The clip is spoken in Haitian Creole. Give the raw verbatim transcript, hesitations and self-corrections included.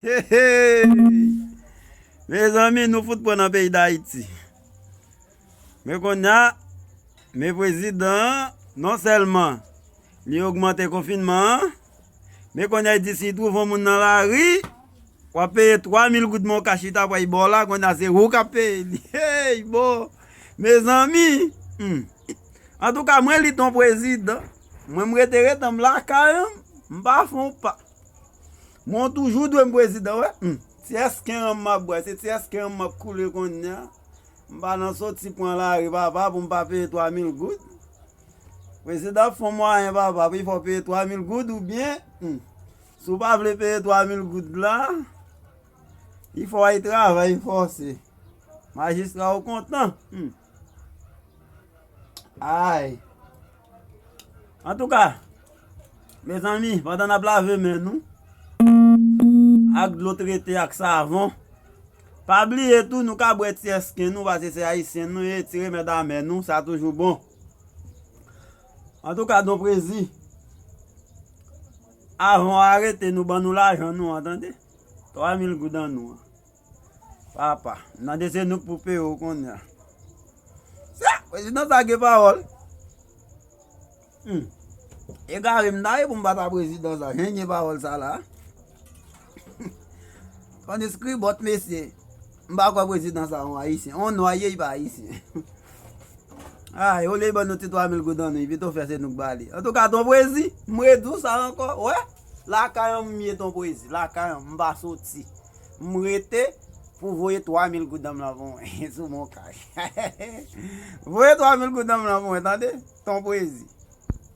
Hey, hey! Mezanmi, nou fout pran nan peyi Dayiti. Men kounye a, men prezidan an, non sèlman li ogmante konfinman an, men kounye a, li di si li twouve yon moun nan lari, w ap peye twa mil goud, men w ka chita pral bò la, kounye a, se ou k ap peye li. Hey, bon! Mezanmi! Hmm. Antouka, mwen li ton prezidan. Mwen, m rete rete m lakay an, m pa fè yon pa. Mwen toujou dwe m prezidan, wè. Hmm. Ti èsken an m ap bwè, se ti èsken an m ap koule kounye a. M pa nan soti pran lari, papa, pou m pa peye twa mil goud. Prezidan ap fè mwayen, papa, pou fò peye twa mil goud oubyen, hmm, si w pa vle peye twa mil goud la, li fò w al travay fòse. Majistra ou kontan. Hmm. Ay. Antouka, mezanmi, pandan n ap lave men nou ak dlo trete ak savon, pa bliye tou, nou ka bwè ti èsken nou, paske se ayisyen nou ye, ti remèd amè nou, sa toujou bon. Antouka, Don Prezi, avan w arete nou, ban nou lajan nou an, tande? Twa mil goud an nou an. Papa, m tande se nou k pou peye w kounye a. Sa, prezidan sa gen pawòl. Hmm. Egare m ta ye pou m pa ta prezidan sa. Jan gen pawòl sa la. Pandiskri bòt mesye. M pa kwè prezidan sa yon ayisyen. On nwa ye, li pa ayisyen. Ay, olye li ban nou ti twa mil goud an nou, li pito fè se nou k ba li. Antouka, Ton Prezi, m redi w sa ankò, wè, lakay an m ye, Ton Prezi, lakay an m, m pa soti. M rete pou voye twa mil goud an m lan pou mwen, sou mon kay. Voye twa mil goud an m lan pou mwen, tande, Ton Prezi.